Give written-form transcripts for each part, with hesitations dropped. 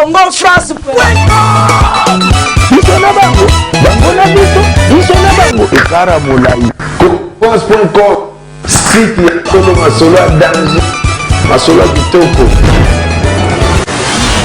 Congo France. Biso na bango, bango na biso, biso na bango, ekara molai. France.com, site ya solo, masolo ya danger, masolo ya kitoko.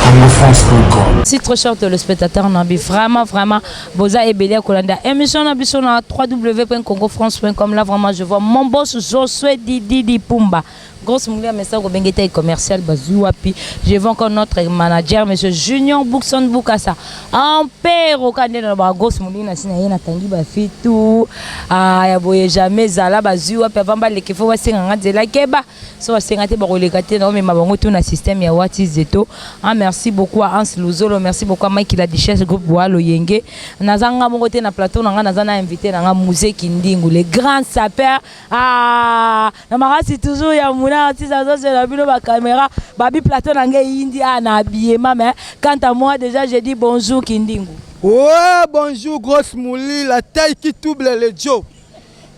congofrance.com. Si trop cher téléspectateur na bi, vraiment vraiment boza ebele ya kolanda émission na biso na www.congofrance.com. Là vraiment, je vois mon boss Josué Didi Pumba, grosse mouli ya mesa kobenge te commercial bazwi wapi. Je vois encore notre manager, monsieur Junior Bookson Bukasa Ampere okande na bagrosse mouli na ntina ye natangi bafitu ya boye jamais ezala bazwi wapi. Avant baleka, fo basenganga nzela. Keba, so basenga te, bakoleka te. Naomema bango tu na système ya Wati Zeto. Ah, merci beaucoup à Hans Luzolo, merci beaucoup à Mike la Duchesse, groupe Boalo Yenge. Naza nga moko te na plateau na nga, naza na invité na nga, Muse Kindingu, le grand sapeur. Ah, na makasi toujours ya muna artiste azozela bino bacaméra babi plateau na ngai eyindi a na habillement. Mais quant à moi, déjà j'ai dit bonjour Kindingu. Ouais, bonjour, grosse mouli, la taille qui double le Joe.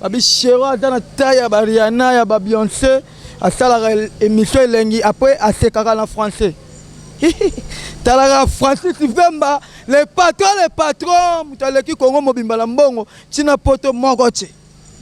Babi Chero aza na taille ya ba Rihanna, ya ba Beyoncé, asalaka émission elengi, après asekaka na français. Talaka Francis Vemba, le patron, le patron, moto aleki Kongo mobimba na mbongo, ntina poto moko te.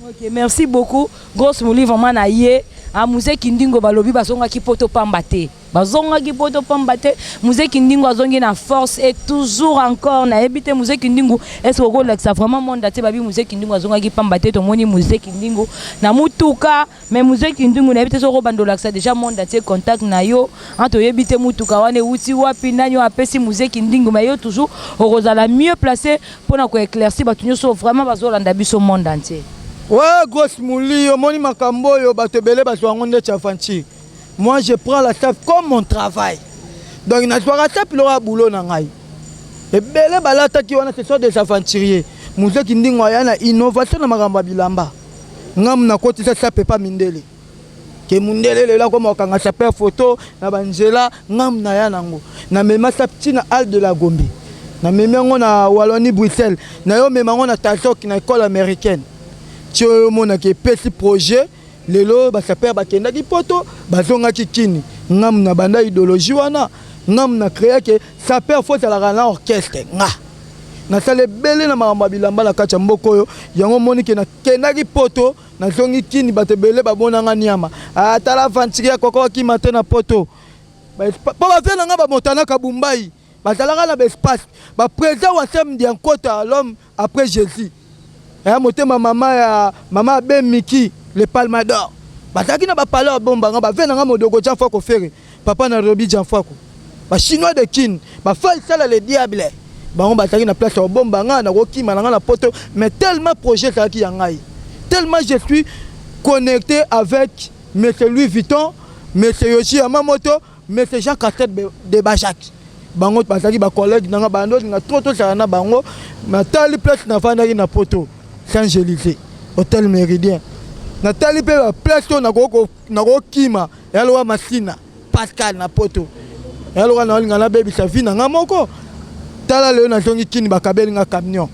Ok, merci beaucoup, grosse mouli. Vraiment na ye Muse Kindingo, balobi bazongaki poto pamba te, bazongaki poto pamba te. Muse Kindingo azongi na force et toujours encore. Nayebi te, Muse Kindingu, est ce okolakisa vraiment monde te? Babi Muse Kindingu azongaki pamba te. Tomoni Muse Kindingu na mutuka, mais Muse Kindingu, nayebi te soki obanda olakisa déjà monde atie contact na yo. An toyebi te mutuka wana ewuti wapi, nani oyo apesi Muse Kindingu, mais yo toujours okozala mieux placé mpona koéclaircir bato nyonso vraiment bazolanda biso monde entier. Ouais, grosse mouli, omoni makambo oyo bato ebele bazwa yango ndeti aventure. Moi, je prends la sape comme mon travail. Donc nazwaka sape lokola boulot na ngai. Ebele balataki wana, ce sont des aventuriers. Muzeki ndingo aya na innovation na makambo ya bilamba. Ngamu nakotisa sape epa mindele. Ke mundele lelo akoma kokanga sape ya photo na banzela, ngamu na ya nango. Namema sape ntina Halle de la Gombe. Namemi yango na Wallonie Bruxelles. Nayo mema yango na Tazok, na école américaine. Ti oyo omonaki epesi projet lelo, basapeurs bakendaki poto, bazongaki kini. Ngamu na banda idéologie wana, ngamu na créa ke sapeur fo ezalaka na orchestre. Nga nasala ebele na makambo ya bilamba na kati ya mboka oyo. Yango omoni ke nakendaki poto, nazongi kini, bato ebele babonanga niama. Atala aventurier ya koko akima te na poto mpo bavie na nga bamotanaka Bumbai, bazalaka na baespace baprésident Wasem Diankota, l'homme après Jésus, ya motema mama ya mama abe Miki le Palmador, bazalaki na bapalais ya bombanga. Bave nanga Modogo Janfako, Fere papa na Robi Janfako, bachinois de Kine, bafaisala le diable, bango bazalaki na place ya kobombanga na kokima na nga na poto. Mais tellement projet ezalaki ya ngai, tellement je suis connecté avec monsieur Louis Vuitton, monsieur Yoshi Yamamoto, monsieur Jean Castel de Bajak, bango bazalaki bacollègue nanga, bando olinga trop tozala na bango. Natali place navandaki na poto, Saint-Élysée, hôtel Méridien. Natali mpe baplace oyo nakokima ya lowa Masina Pascal na poto, ya loka naolinga nabebisa vie na nga moko. Tala lelo nazongi kini, bakabeli nga camion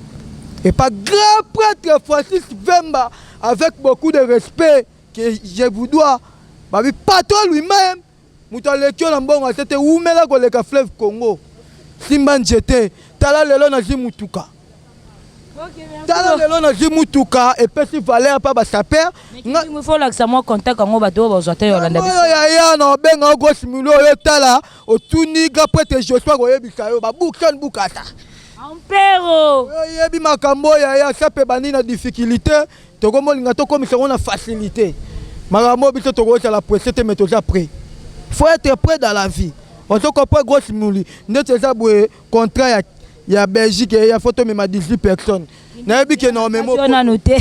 et pas grand prêtre Francis Vemba, avec beaucoup de respect que je vous dois. Babi patron lui-même, moto aleki oyo na mbongo ase te, wumela koleka fleuve Congo, simba nzete. Tala lelo nazwi mutuka, tala lelo nazwi mutuka, epesi valeur mpa basapeurs. Faut olakisa mwa contact yango, bato oyo bazwa te yolanda biso. Oyo yaya na obenga o grosse milo oyo, tala otuni grand prêtre Joshua, koyebisa yo babukani bukata. Ampero. Oyebi makambo oyo yaya, sape bandi na difficulté, tokomolinga tokomisa yango na facilité. Makambo oyo biso tokozala pressé te, mais toza prêt. Faut être prêt dans la vie, ozo comprendre, grosse muli? Ndeti eza boye, contrat ya Belgique eya, fo tomema 18 personnes. Nayebi ke na omema yo nanu te.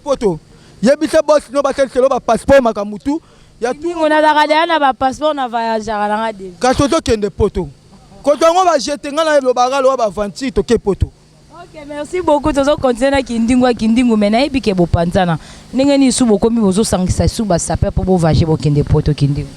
Poto yebisa bosi no basaliselo bapasseport, makambo tu ya tu. Ndingo nazalaka deya na bapasseport, na voyageaka nanga deja. Kasi ozokende poto, kozwa yango bajete ngai na elobaka lowa baaventure, toke poto. Ok, merci beaucoup. Tozokontinue na Kindingu ya Kindingu, mais nayebi ke bopanzana ndenge nini su bokomi bozosangisa su basapeurs mpo bovoyage, bokende poto, Kindingu?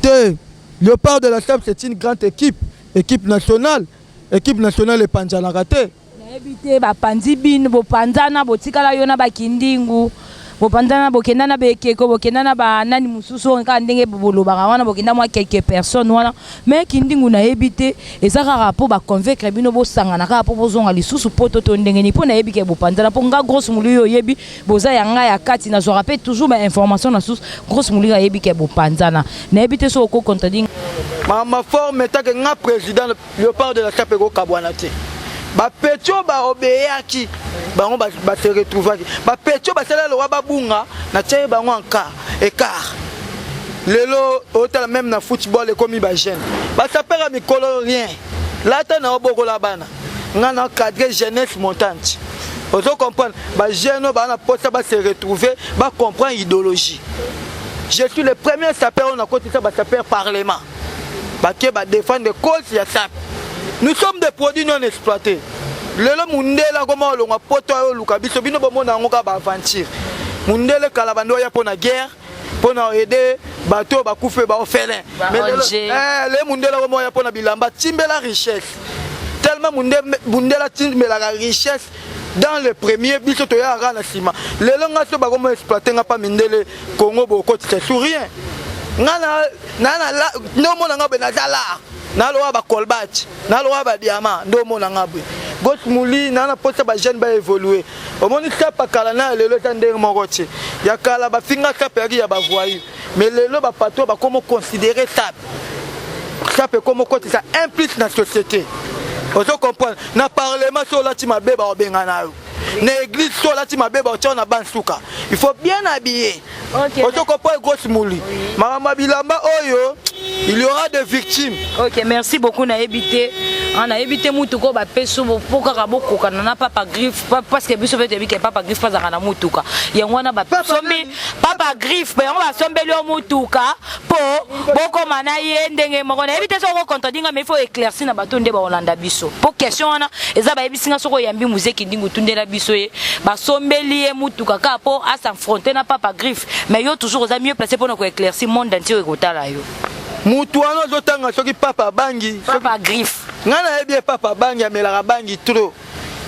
Te, Léopard de la Sape, c'est une grande équipe, équipe nationale, équipe nationale epanzanaka te. Nayebi te, bapanzi bino, bopanzana, botikala yo na bakindingu. Bopanzana, bokenda na bekeko, bokenda na banani mosusu oyo kaka ndenge bolobaka wana, bokenda mwa quelques personnes wana. Mais Kindingu, nayebi te, eza kaka mpo baconvaincre bino bosangana kaka mpo bozonga lisusu poto to ndenge nini? Mpo nayebi ke bopanzana, mpo nga Grosse Mulu oyo oyebi boza ya ngai ya kati, nazwaka mpe toujours bainformation na source. Grosse Mulu ayebi ke bopanzana, nayebi te soki okocontredire. Mama forme etake nga président Léopard de la Sape ekokabwana te. Bapetits oyo baobeyaki bango base retrouvaki, bapetits oyo basala lowa babunga na tie bango en cas écart. Lelo otala même na football, ekomi bajeune basapera mikolo rien lata na obokola bana. Nga na cadre jeunesse montante, ozo comprendre? Bajeune oyo baa na posa base retrouver, bacomprendre idéologie. Je suis le premier sapeur oyo nakotisa basapeur parlement, bake badéfendre cause ya sape. Nous sommes des produits non exploités. Lelo mundele akoma olongwa poto ayo oluka biso. Bino bomona yango kaka baaventure. Mundele kala bando oya mpo na guerre, mpo na aider bato oyo bakufi, baorphelin. Le mundele akoma oya mpo na bilamba, timbela richesse. Tellement mundele atimbelaka richesse dans le premier, biso toyaka na nsima. Lelo nga so bakoma exploite nga pa mindele, Congo bokotisa sur rien. Nga na nde omona nga boye, naza lar, nalowa bacolbat, nalowa badiamant. Nde omona nga boye, Gos Muli, naa na posa bajeune baévolue. Omoni sape kala na lelo eza ndenge moko te. Ya kala bafinga sape yaki ya bavoyu, mais lelo bapato bakoma considérer sape. Sape ekoma okotisa un plus na société, ozo comprendre? Na parlement so olati mabe, baobenga na yo. Na église so olati mabe, baotia na bansuka. Il faut bien habiller, ozo comprendre, Grosse Muli? Makambo ya bilamba oyo, il y aura des victimes. Ok, merci beaucoup. Nayebi te, nayebi te mutuka oyo bapesi mpo kaka bokokana na Papa Griffe, parce que biso mpe toyebi ke Papa Griffe azalaka na mutuka. Yango wana basombi Papa Griffe, yango basombeli yo mutuka mpo bokóma na ye ndenge moko. Nayebi te soki okocontredire nga, mais il faut éclaircir na bato nde bakolanda biso, mpo question wana eza bayebisi nga soki oyambi muzeki ndingi otundela biso ye, basombeli ye mutuka kaka mpo as'affronte na Papa Griffe. Mais yo toujours oza mieux placé mpona koéclaircir monde entier oyo ekotala yo. Mutu wana ozotanga soki Papa bangi? Papa Griffe. Ngai nayebi ye, Papa bangi, amelaka bangi trop,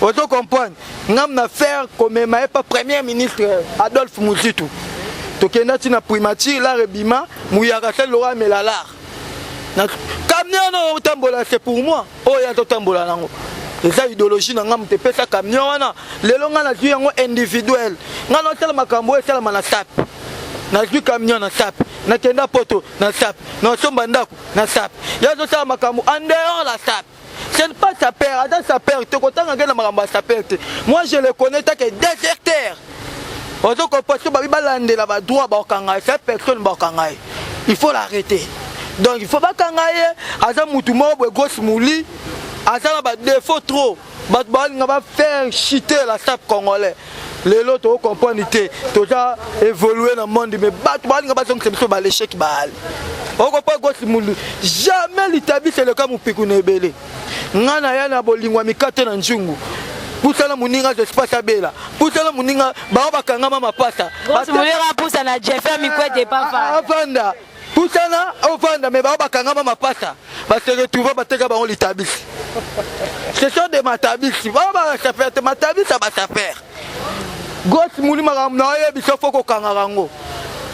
ozo comprendre? Ngam na faire komema ye pa premier ministre Adolphe Muzitu. Tokenda ntina primature, lar ebima muyaka sali loka amela lar camion wana otambola. C'est pour moi oyo azotambola nango eza idéologie na nga. Moto epesa camion wana, lelo ngai nazwi yango individuel. Ngai naosala makambo oyo esalama na sape. Nazwi camion na sape, nakenda poto na sape, nasomba ndako na sape. Ye azosala makambo en dehors la sape. Ce n'est pas sapeur, aza sapeur te. Kotanga nge na makambo ya sapeur te. Moi, je le connais tant que déserteur, ozo comprendre? So babi balandela badroit, bakokanga ye. Cette personne, bakokanga ye, il faut l'arrêter. Donc il faut bakanga ye. Aza mutu moko boye, Grosse Muli, aza na badéfaut trop. Bato balinga bafaire chuter la sape congolais. Lelo tokocomprendre te, toza évolue na monde, mais bato balinga bazongisa biso balesheki baale. Okopa Grosse Muli, jamais litabisi eleka mopiku na ebele. Ngai na ya na bolingo ya mikate na nzungu, pusana moninga, espace abela, pusana moninga, bango bakangama mapasa. Pusa na Jefer Mikwete pafa. Avanda, pusana ovanda, mais bango bakangama mapasa, base retrouve bateka bango litabisi. Ce sont des matabisi, bango basapeur te, matabisi ya basapeur. Grosse Muli, makambo na oyebi so fo kokangaka yango.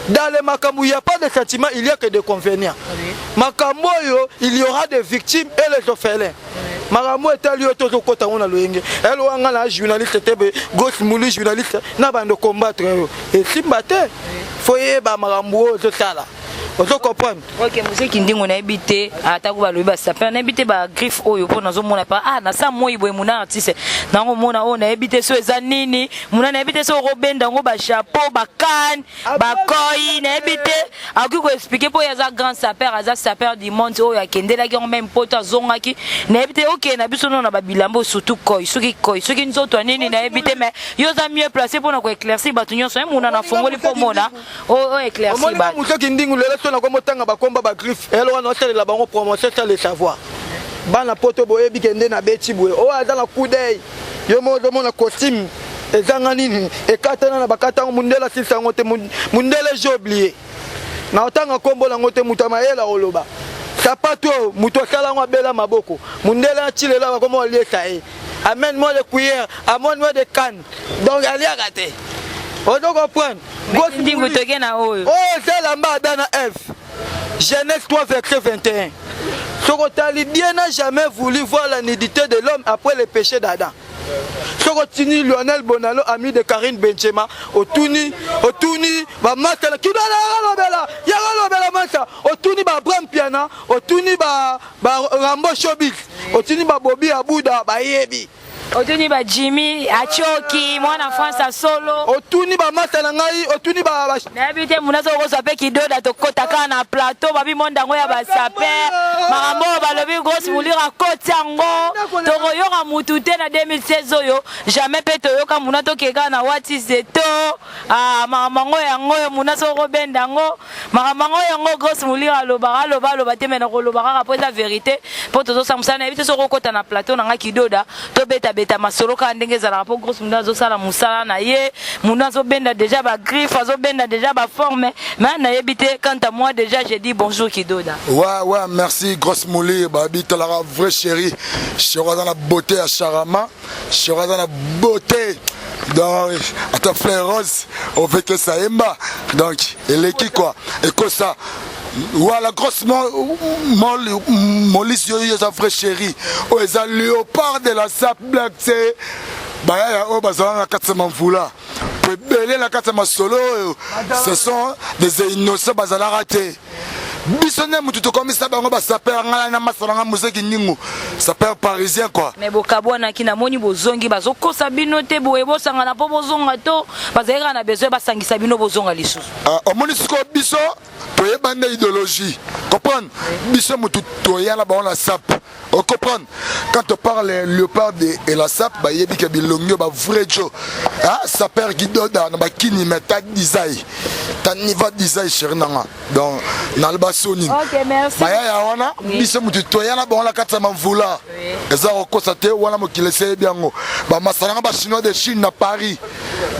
Dans les makambo, il n'y a pas de sentiment, il y a que des convenants. Makambo oyo, il y aura des victimes et les orphelins. Makambo etali yo, tozokota ngo na loyenge. Elowa nga na journaliste te be Grosse Muli journaliste na bando combattre yo, esimba te. Fo yeba makambo oyo ozosala, ozo comprendre? Ok, mozeki ndingo, nayebi te atako balobi basapeur, nayebi te bagriffe oyo mpo nazomona pa ah nasa moi boye muna artiste nango mona oyo, nayebi te so eza nini muna, nayebi te so okobenda yango bachapeau, bakane, bakoyi, nayebi te. Akoki koexpliquer mpo oyo aza grand sapeur, aza sapeur du monde oyo akendelaki yango même poto azongaki, nayebi te. Okende na biso no na babilamba oyo, surtout koi, soki koi, soki nzoto ya nini, nayebi te. Mais yo oza mieux placé mpona koéclaircir bato nyonso. Ye muna nafongoli mpo mona oyo éclaircir bato. Mosoki ndingu lelo so nakomotanga bakomba bagriffe, elo wana osalela bango promotion sans le savoir. Bana poto boyebi ke nde nabeti boye, oyo aza na coup d'œil. Yo moko ozomona costume ezanga nini, ekatana na bakata yango. Mundele asilisa yango te. Mundele, j'ai oublié na otanga nkombo nango te. Moto ya mayele akoloba sapato oyo moto asala yango abela maboko. Mundele ati lelo bakoma oliesa ye: amène moi de cuillère, amène moi de canne. Donc aliaka te. Ozo comprendre? Ndingu toke na oyo. Oyo eza elamba Adam na Ève. Genèse 3 verset 21. Soki otali Dieu n'a jamais voulu voir la nudité de l'homme après le péché d'Adam. Soki otuni Lionel Bonalo ami de Karine Benzema, otuni otuni ba masta na kidala yaka lobela, yaka lobela masta, otuni ba Abraham Piana, otuni ba ba Rambo Showbiz, otuni ba Bobby Abuda bayebi. Otuni ba Jimmy Achoki mwana France ya solo. Otuni ba masta na ngai, otuni ba, ba... Nayebi te muna soko kozwa mpe kidoda tokota kaka na plateau babi monde yango ya basaper makambo oyo balobi grosse moulure akoti yango tokoyoka mutu te na 2016 oyo jamais mpe toyoka muna tokeka kaka na wati zeto ah, makambo yango yango oyo muna soko kobenda yango Makambo yango yango grosse moulure alobaka aloba aloba te mais nakoloba kaka mpo eza verite mpo tozosala mosala nayebi te soki okota na plateau na ngai kidoda tobeta beta masolo kaka ndenge ezalaka mpo grosse moulure azosala mosala na ye moulure azobenda deja ba griffe azobenda deja ba forme mais nayebi te quant à moi déjà j'ai dit bonjour kidoda. Ouais ouais merci grosse moulure babi talaka vrai chéri chéri aza na beauté ya charama chéri aza na beauté donc ata fleur rose oveke sayemba donc eleki quoi ekosa wala grosse molisi oyo eza vrai chéri oyo eza léopard de la sap black te bayaya oyo bazala na kati ya mamvula po ebele na kati ya masolo oyo ce sont des innocents bazalaka te biso nde motu tokomisa bango basaper ngai na masala ngai mozeki ningu saper parisien quoi mais bokabwanaki namoni bozongi bazokosa bino te boye bosangana mpo bozonga to bazali kaka na besoin basangisa bino bozonga lisusu ah, omoni sikoyo biso toyeba nde idéologie comprendre biso motu toya na bango na sape ocomprendre quand on parle léopard et la sape bayebi ke bilongi oyo ba vrai jo ah, saper gidoda na bakini mais ta design ta niveau design chéri nanga donc naloba soni bayaya wana biso motu toya na bango na kati ya mamvula eza kokosa te wana mokili esi eyebi yango bamasalanga bachinois de chine na paris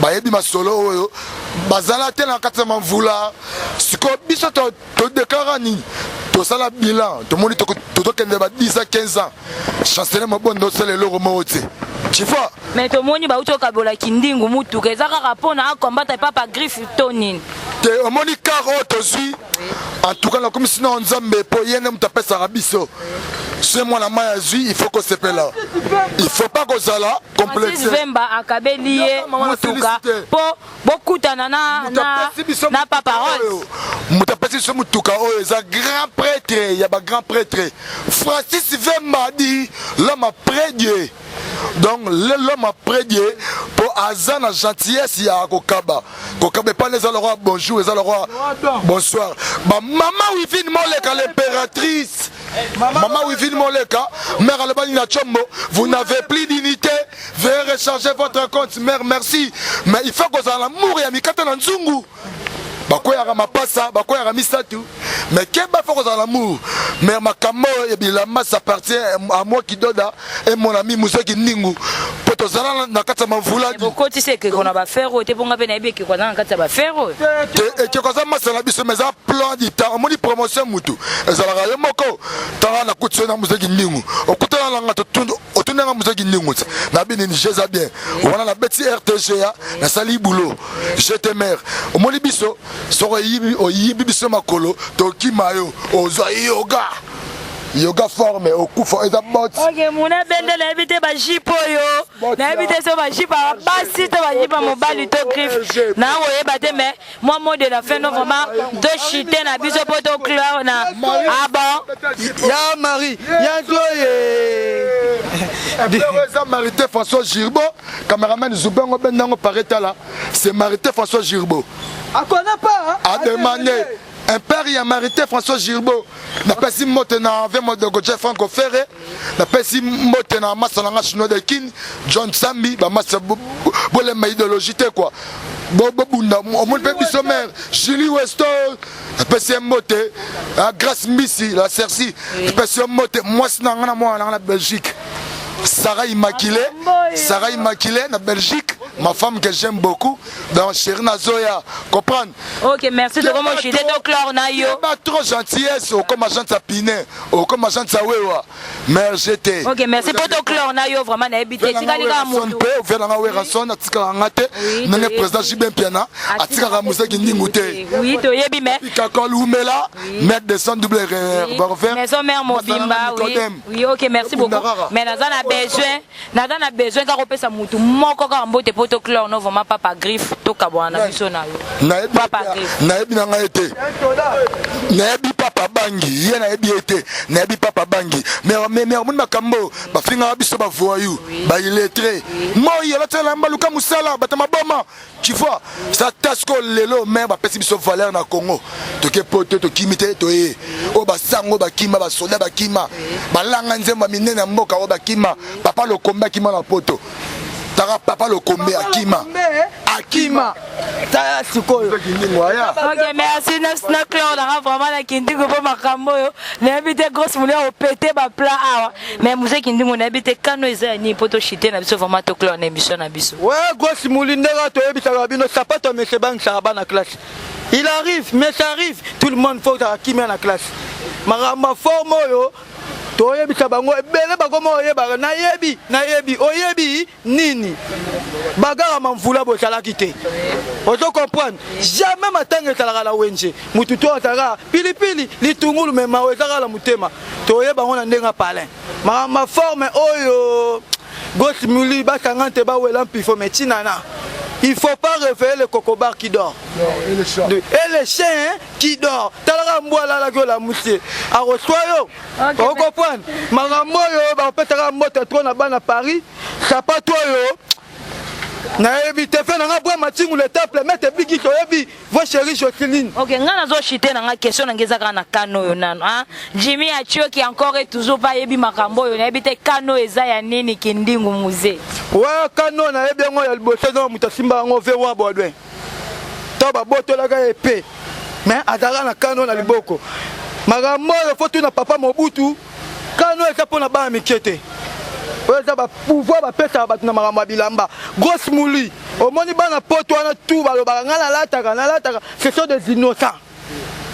bayebi masolo oyo bazala te na kati ya mamvula sikoyo biso todeklara nini tosala bilan tomoni tozokende ba 10 a 15 ans chancelier mobondo osala eloko moko te tu vois mais tomoni bauti okabola kindingu mutuka eza kaka mpo na akombata epapa griffe to nini te omoni car oyo tozwi en tout cas nakomisi nao nzambe mpo ye nde moto apesaka biso soki mwana mai azwi il faut kosepela il faut pas kozala complexe vemba akabeli ye motuka mpo bokutana na, na, na papa Rose moto apesi biso motuka oyo eza grand prêtre ya ba grand prêtre francis vemba dit l'homme après dieu donc l'homme après dieu mpo aza na gentillesse ya kokaba kokaba epana eza lokwa bonjour eza lokwa bonsoir bamama wivine moleka l'impératrice mama wivine moleka mère alobani na chombo vous n'avez plus d'unité veuillez recharger votre compte mère merci mais il faut kozala na mour ya mikata na nzungu bakweyaka mapasa bakweyaka misatu mais keba fo kozala na mour mais makambo oyo ya bilamba ça appartient à moi kidoda et mon ami muzeki ningu mpo tozala na kati ya mavula bokotisa ekeko na bafere oyo te mpo nga mpe nayebi ekeko aza na kati ya bafere oyo te ekeko aza masa na biso mais eza plan du temps omoni promotion mutu ezalaka yo moko tanga nakuti yo na muzeki ningu okutana na nga otuni nga muzeki ningu ti nabi nini jeza bien wana nabeti rtga nasali boulot jete mare omoni biso soko oyibi biso makolo tokima yo ozwa yoga yoga forme okufa eza bot ok muna bende nayebi te bajipe oyo nayebi te so bajipe ya basi to bajipe ya mobali to griffe nakoyeba te mais moi mot de la fin no vraiment to chute na biso po to clore na ah bon ya marie ya ntoye eza marité françois girbo cameraman zubengo bendango paretala c'est marité françois girbo akona pas a demandé un père ya marité françois girbo napesi mbote na ve modogo jeff franco ferre napesi mbote na masa na nga chinois de kin john sambi bamasa bolemba idéologie te quoi bobunda omoni mpe biso mare julie westo napesi ye mbote ah, grace mbisi la cerci napesi ye mbote mwasi na nga na mwana na nga na belgique sarah immaculée sarah immaculée na belgique. Ma femme que j'aime beaucoup. Donc chérie nazoya, comprendre? Ok, merci de comment je to clore na yo. Ba trop gentillesse okoma gentil pine, okoma gentil wewa. Mais j'étais. Ok, merci pour to clore na yo vraiment na ebité. Tikali ka mutu. Pe vela nga Werrason atikala nga te. Nene président JB Mpiana atikala museki ndingu te. Oui, to yebi mais. Kakol Oumela, maître de son double revolver. Maison mère mobimba, oui. Oui, ok, merci beaucoup. Mais naza na besoin, naza na besoin kaka kopesa mutu moko kaka mbote po to clore no vraiment papa griffe tokabwana na biso na yo. Papa griffe. Nayebi na ngai te. Nayebi papa bangi, ye nayebi ye te. Nayebi papa bangi. Mais mais mais omoni makambo bafingaka biso ba voyou, ba illettré. Moi alati elamba luka mosala, bato maboma. Tu vois, ça tasse ko lelo mais bapesi biso valeur na Congo. Toke poto tokimi te toye. Oyo basango bakima, basoda bakima, balanga nzembo ya minene ya mboka oyo bakima. Papa Lokombe akima na poto. Taka papa Lokombe akima. Akima. Tala sikoyo. Ok, merci na Claude nanga vraiment na kindingo mpo makambo oyo nayebi te grosse moulin opete ba plat awa mais muse kindingo nayebi te kano eza ya nini mpo tochite na biso vraiment toclore na émission na biso. Ouais, grosse moulin ndenge toyebisaka bino sapato ya mese ebangisaka bana classe. Il arrive, mais ça arrive, tout le monde faut ozala kimia na classe. Makambo ya forme oyo toyebisa bango ebele bakoma oyebaka nayebi nayebi oyebi nini bagara mamvula bozalaki te ozo comprendre jamais matanga ezalaka na wenze mutu to azalaka pilipili litungulu me mawa ezalaka na motema toyeba yango na ndenge ya palin makambo ya forme oyo gos muli basanga nte bawela mpifo me tinana il faut pas réveiller le cocobar qui dort et le chien, et le chien hein, qui dort talaka mbwa alalaki olamusi ye akoswa yo okoprendre makambo oyo bakopesaka mbote trop na bana paris sapato oyo nayebi te fe nanga bwa matingu le temple mete bigi toyebi vo chéri joseline ok nga nazo chite na nga question na nga eza kaka na kano oyo nano hein? Jimmy Achioki encore et toujours pas yebi makambo oyo nayebi te kano eza ya nini kindingu musée wa kano nayebi yango ya liboso eza moto asimba yango ve wa bodwin to babotolaka ye pe mais azalaka na kano na liboko makambo oyo fo tuna papa mobutu kano eza mpo na bana mike te oyo eza bapouvoir bapesaka bato na makambo ya bilamba grosse mouli omoni bana poto wana tu balobaka ngai nalataka nalataka ce sont des innocents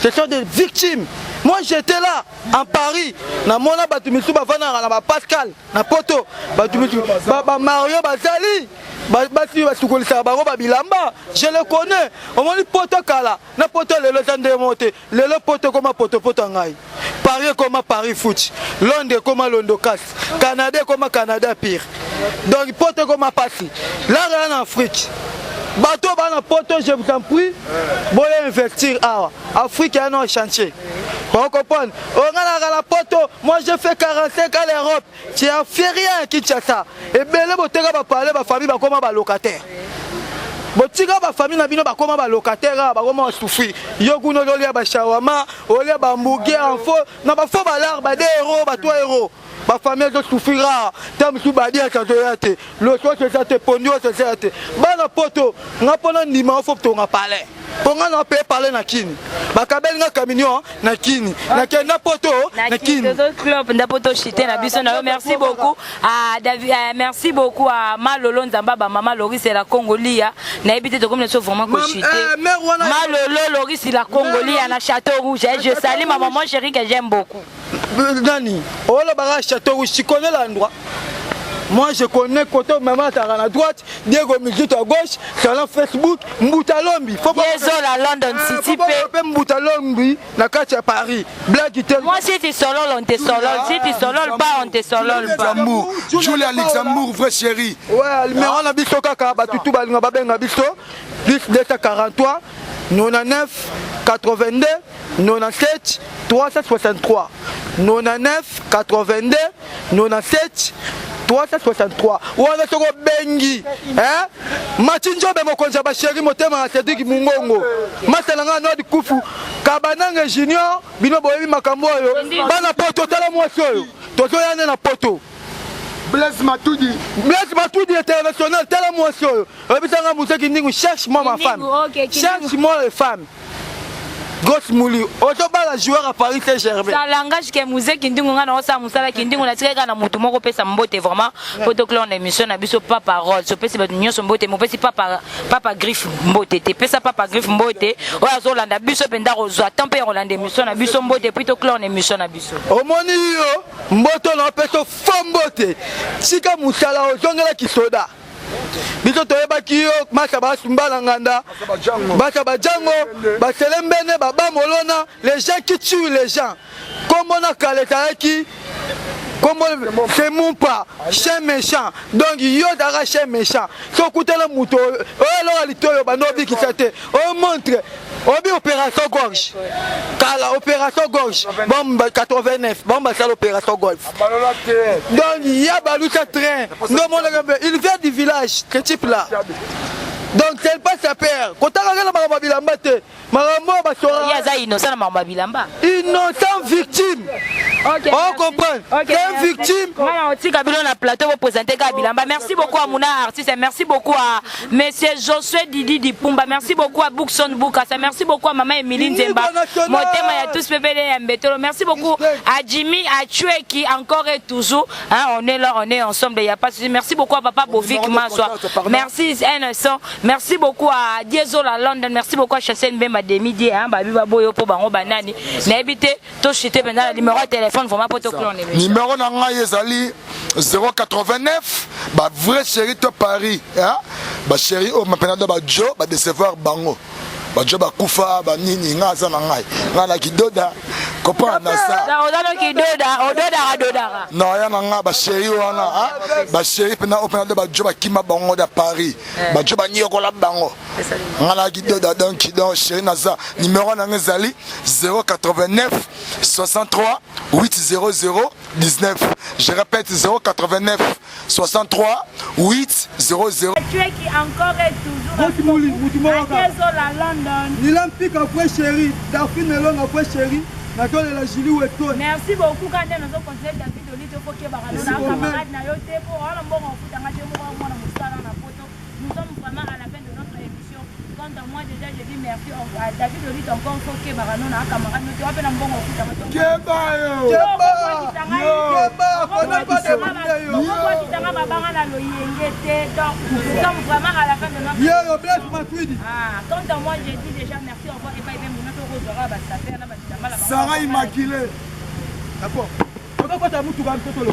ce sont des victimes moi j'étais là en paris namona bato misusu bafandaka na bapascal na poto bato misusu bamario bazali basi basukolisaka bango babilamba je le connais omoni poto kala na poto lelo eza ndenge moko te lelo poto ekoma potopoto ya ngai paris ekoma paris foot londres ekoma londokas canada ekoma canada pire donc poto ekoma pasi lara ya na afrique bato oyo baa na poto je vous en prie boya investir awa afrique ya na chantier ocomprendre onga naka na poto moi je fais 45 à l'europe Tu as fait rien Kinshasa. Ebele boteka ba palais ba famille bakoma ba locataire. Botika ba famille na bino bakoma ba locataire ah, bakoma ba souffrir. Yo kuna ozolia ba shawarma, olia ba hamburger en faux, na ba faux balar ba 2 euros, ba 3 euros. Ba famille ezo souffrir ah. Tango mosusu badiaka azoya te. Loso eza te, pondu eza te. Bana poto, nga pona ndima faut tonga palais. mpo nga na paye parle na kini bakabeli nga camion na kini nakenda poto na kini club nda poto chite na biso na yo merci beaucoup à David euh, merci beaucoup à Malolo Nzamba ba mama Loris la Congolia nayebi te tokomi na biso vraiment ko chite euh, Malolo Loris la Congolia na Château Rouge eh, je salue ma maman chérie que j'aime beaucoup euh, nani olobaka Château Rouge tu connais l'endroit Moi, je connais Koto Maman à la droite, Diego Mizito à gauche, salon Facebook, Mbuta Lombi. Faut pas la London ah, City pe. Mbuta Lombi na kati ya Paris. Blague te. Moi si tu solol on te solol, si tu solol pas on te solol pas. Julia Luxembourg vrai chéri. Ouais, numéro na biso kaka batutu balinga babenga biso plus 243 99 82 97 363 99 82 97 363 wana soki obengi eh? mati njobe mokonzi ya basheri motema ya cedrik mungongo masa na ngai nodi kufu kabanange junior bino boyebi makambo oyo bana poto tala mwasi oyo tozoya nde na poto Blaise Matudi. Blaise Matudi international tala mwasi oyo oyebisa ngai muzeki ndingu cherche moi ma femme cherche moi les femmes. Grosse Mouli, ozobala joueur à Paris Saint-Germain. Ça langage que Mouze Kindingu nga na osala mosala Kindingu na tikaka na mutu moko pesa mbote vraiment po to clore émission na biso papa role so pesi bato nyonso mbote mopesi papa papa griffe mbote te pesa papa griffe mbote oyo azolanda biso mpenza kozwa temps mpe ya kolanda émission na biso mbote puis to clore émission na biso. Omoni yo mbote na opesa fo mbote tika mosala ozongela kisoda. Biso toyebaki yo masa basumba na nganda basa bajango baselembene babamolona les gens qui tuent les gens kombo na kala ezalaki kombo c'est mumpa chien méchant. Donc yo ozalaka chien méchant, so okutana moto oyo eloko litoyo bando obikisa te omontre obi opération gorge kala opération gorge bombe 89 bombe basala opération golf. Donc ya balusa train ndomonaka mpe il vient du village, ce type là. Donc c'est pas sa père kotangaka na makambo ya bilamba te, makambo oyo basoka. Ye aza innocent na makambo ya bilamba. Innocent victime. On comprend. C'est une victime. Voilà, otika bino na plateau pour présenter ka bilamba. Merci beaucoup à Mouna artiste, merci beaucoup à monsieur Josué Didi Dipumba, merci beaucoup à Bookson Boukassa, merci beaucoup à maman Emilie Nzemba. Motema ya tous pepele ya Mbetolo. Merci beaucoup à Jimmy Achueki encore et toujours. Hein, on est là, on est ensemble, il y a pas de souci. Merci beaucoup à papa Bovik Maswa. Merci Innocent. Merci beaucoup à Diesel à London. Merci beaucoup à Chassel Mbemba Demidi, hein, babi baboyo po bango banani. Na évité to chuter pendant le numéro de téléphone vraiment pour to clone. Numéro na ngai ezali 089 ba vrai chéri to Paris, hein? Ba chéri o mapena do ba jo ba décevoir bango. Ba jo ba kufa ba nini nga za na ngai. Nga na kidoda comprendre na ça. Da oza no kidoda, ododa dodara. Non, ya na nga ba chéri wana, hein? Ba chéri pena o pena do ba jo ba kima bango da Paris. Ba jo ba nyokola bango. Nga na kidoda donc donc chéri naza numéro na ngai ezali 089 63 800 19. Je répète 089 63 800. Tu es qui encore et toujours. Grosse Mouli, mutu moko kaka. Akezola London. Nila Mpika vrai chéri, Daphine Elonga vrai chéri, nazolela Julie Weton. Merci beaucoup quand nous avons continué David Olito faut que barano na camarade na yo te po wana mbongo ofuta nga te moko mwana mosala na poto. Nous sommes vraiment à la fin de notre émission. Quant à moi déjà je dis merci à David Olito encore faut que barano na camarade no te wape na mbongo ofuta nga te. Keba yo. Keba. Keba, kona pas de yo. Okokisanga mabanga na loyenge te. Donc nous sommes vraiment à la fin de notre Yo, Blaise Matuidi. Ah, quant à moi, j'ai dit déjà merci, au revoir. Et pas même mon autre rosera, bah, ça fait, là, bah, ça va, là, bah, Sarah Immaculée. D'accord. Okokota mutuka mtoto lo.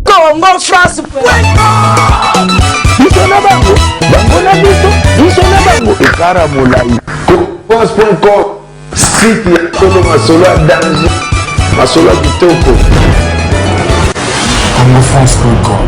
Congo France. Biso na bango, bango na biso, biso na bango ekara molai. Confiance.com, site ya solo, masolo ya danger, masolo ya kitoko. congofrance.com.